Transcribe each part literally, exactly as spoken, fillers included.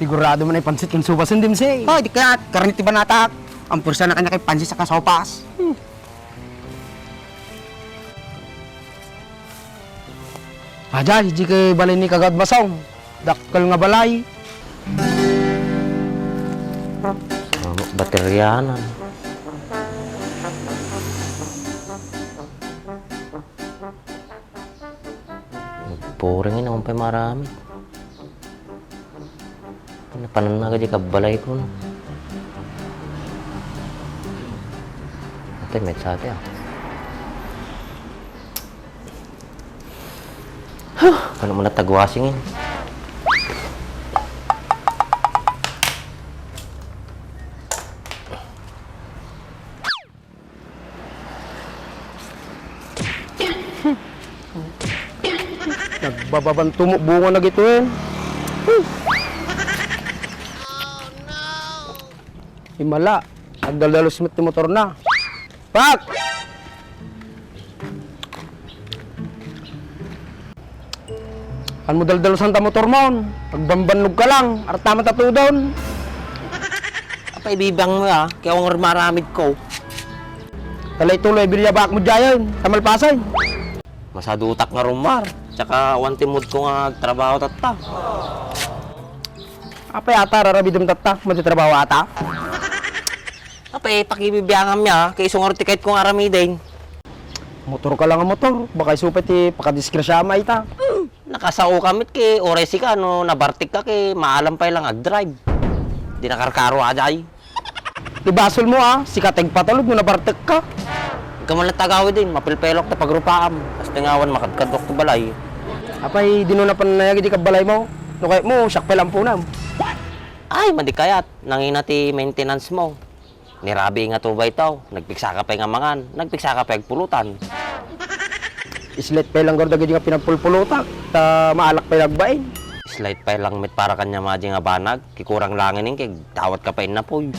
Sigurado man ay pansit ken sopas, Dimsey. Hoy, di kayat, karne ti banatak. Ang pursa na kanya kay pansit saka sopas. Hmm. Aja, di kay balay ni Kagawad Masong. Dakkel nga balay. Ano, bateryanan. Boring, eh, naman pa'y marami. Napanan na kadi kabbalay ko, no? Ate, may sa ate, ah. Huh! Ano mo natagwasing, eh? Nagbababan tumo bunga na gito, eh. Himala, nagdaldalos met ti motor na. Pak! Haan mo daldalusan ta motor mo, agbambannog ka lang, arta man ta tudon. Apay, ibibang mo, ah, kaya kung maramid ko. Talay tuloy, bilyabak mo dyan, tamalpasan. Masadutak nga rumar, tsaka awan ti mood ko nga agtrabaho tatta. Apay ata, raramidem tatta, mati trabaho ata. Apay, pakibibiangam ya, kay isu ngarud ti kayat ko nga aramiden. Motor ka lang nga motor, baka isu pay ti pakadisgrasya a maita. Hmm, nakasao ka met kay uray sika, no nabartek ka kay maalam pay lang agdrive. Di nakarkaro a jay. Ti basol mo, ah, sika ti agpatulod no nabartek ka. Ikaw man lang tagawid din, mapilpelok ta pagrupaam. Kasta nga awan makadkadwak ti balay. Apay, di no napan nayag iti kabbalay mo. No kayat mo, siak pay lang punam. Ay, madi kayat, nangina ti maintenance mo. Ni Rabi nga tubay taw, nagpiksa ka pay nga mangan, nagpiksa ka pay agpulutan. Islet pay lang garud dagiti nga pinagpulpulutak, ta maalak pay nagbain. Islet pay lang met para kanya madi nga banag, kikurang langin kay dawat ka pay innapoy.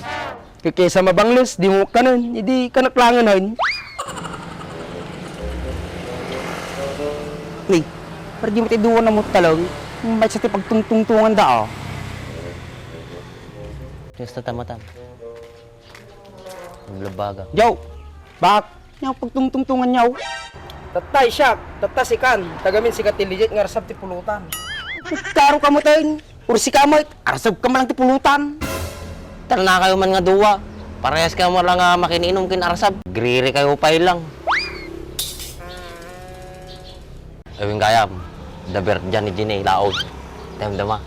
Kay kaysa mabangles, di mo kanen, idi kanak langen, hay. Ni, para di mo ti duwa na mo talong, may sa ti pagtungtungtungan da, ah. Gusto ta matan. Naglabaga. Yaw! Bak! Yaw, pagtungtungtungan yaw. Tattay siak, tatta sikan, tagamin sika ti legit nga arsab ti pulutan. Karo ka mo tayo, or sika mo, arsab ka man lang ti pulutan. Talna kayo man nga duwa. Parehas kayo mo lang nga makininom kin arsab. Griri kayo pay lang. Awing gayam, the birthday ni Jine, laod. Damdama.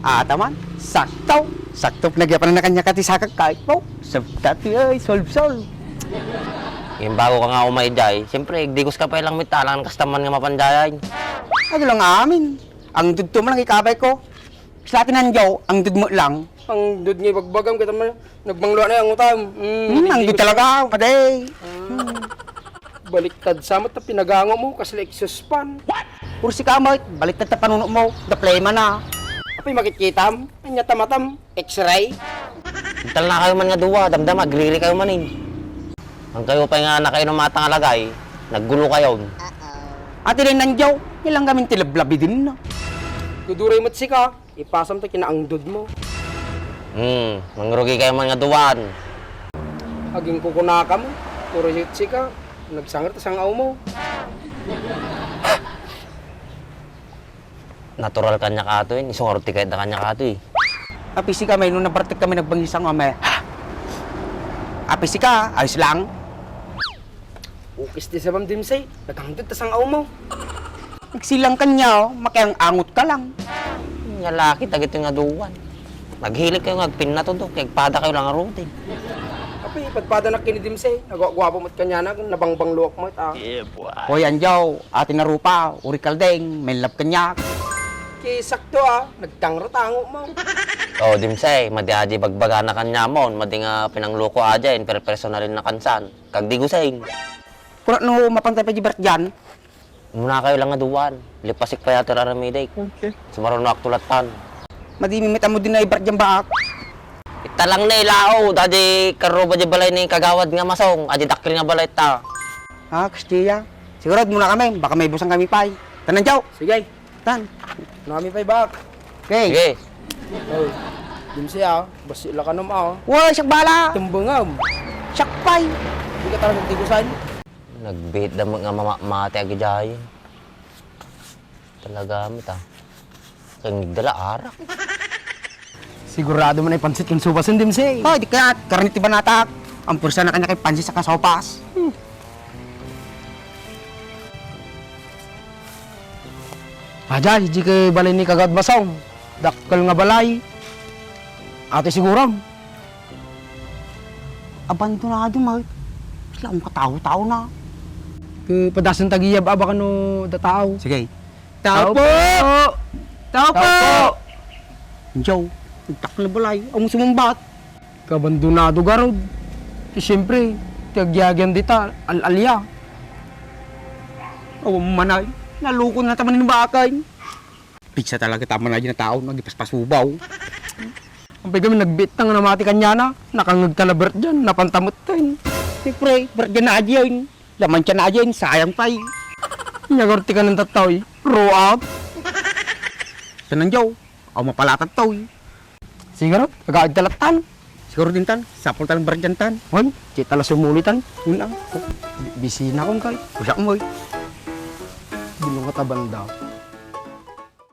Ah, taman. Sakto. Sakto, nagyapan na kanya kati sakag kahit po. Sabta ti ay, solve, solve. Yung bago ka nga umay jay, siyempre, digos ka pa ilang mitalangan kastaman nga mapanjayan. Ano lang amin? Ang dudto man ang ikabay ko. Sa atin ang jaw, ang dudmo lang. Ang dud nga ibagbagam, kita man, nagbanglo na yung utam. Mm, Hmm, ang dud talaga, paday. Ah. Baliktad sa met ta pinagango mo, kasla exhaust fan. Kursi ka, Mart. Baliktad ta panuno mo. Daplema na. Apay, makitkitam? Anya ta matam? X-ray? Intal na kayo man nga duwa, damdama, agriri kayo man eh. Ang kayo pa'y nga nakainom ata nga lagay, naggulo kayo. Ati din nandiyaw, ilang gamin ti lablabi din na. Duduray met sika. Ipasam ta kinaangdod mo. Hmm, mangrugi kayo man nga duwan. Aging kukunaka mo, puro yutsi ka, nagsanger ta sang-aw mo. Natural kanya kato, eh. Isungarot ti kayat da kanya kato, eh. Apisi ka, may nung nabartik kami, nagbangis ang amay. Apisi ka, ayos lang. Ukis ti sabam, Dimsay. Nagangdod ta sang-aw mo. Nagsilang kanya, oh. Makiang-angot ka lang. Nya laki, dagiti nga duwan. Naghilig kayo nga agpinnatod, oh. Kay agpada kayo lang arutin. Api, ipadpada na kini Dimsay. Nagwagwapo mo't kanya na, nabangbangluak mo't, ah. Yeah, boy. Hoy, Anjaw, ati na rupa, uri kaldeng, may love kanya. Kay sakto, ah. Nagtangrot ango mo. Oh, Dimsay, madi adi bagbaga na kanya mo, madi nga pinangluko aja, in per personalin na kansan. Kag di gusing. Kuna no mapantay pa di Bert diyan? Muna kayo lang nga duwan. Lipasik pa yata raramidek. Okay. Sumaruno ak tulatan. Madimi met amo din na i-Bert diyan baak. Ita lang na ilao, dadi karuba di balay ni kagawad nga masong, adi dakkel nga balay ta. Ah, Kastiya. Sigurado muna kami, baka may busang kami pay. Tanan, Joe? Sige. Tan. Nami pay baak. Okay. Sige. Oh. Dimsay, ah. Basi la kanam, ah. Uy, siak bala! Tumbengam. Siak pay. Di ka talaga tigusan. Nagbiit da nga mama-, mati agidiay. Talaga, mita. Kaya nagdala arak. Sigurado man ay pansit ken sopas, Dimsay. Hoy, di kayat. Karne ti banatak. Ang pursa na kanya kay pansit saka sopas. Hmm. Aja, di kay balay ni Kagawad Basong. Dakkel nga balay. Atoy siguro. Abandonado, Mark. Sila ang katao-tao na. Ke, padasen tagiyab, aba kano datao. Sige. Tao po! Tao po! Tao po! Joe, dakkel nga balay. Ang sumumbat. Kabandonado garud. Ti siyempre, ti agyagyan dita, al-alya. Awan manay, naluko na taman ni bakay. Pizza talaga taman na tao, nagipaspasubaw. Ampay kami nagbiit nga namati kanyana, nakangeg ta la bertdian, napantamet ten. Siyempre, bertdian na adyan. Laman siya na adyan, sayang pay. Nyagar ti kanan tattao, eh. Throw out. Tanan Joe, aw mapalatan to, eh. Siguro, kagaid ka latan. Siguro din tan, sapul tan bertdian tan. Wan, di tala sumuli tan. Unang, bi-, bisina kong kay. Usak mo, eh. Di mo nga tabanda.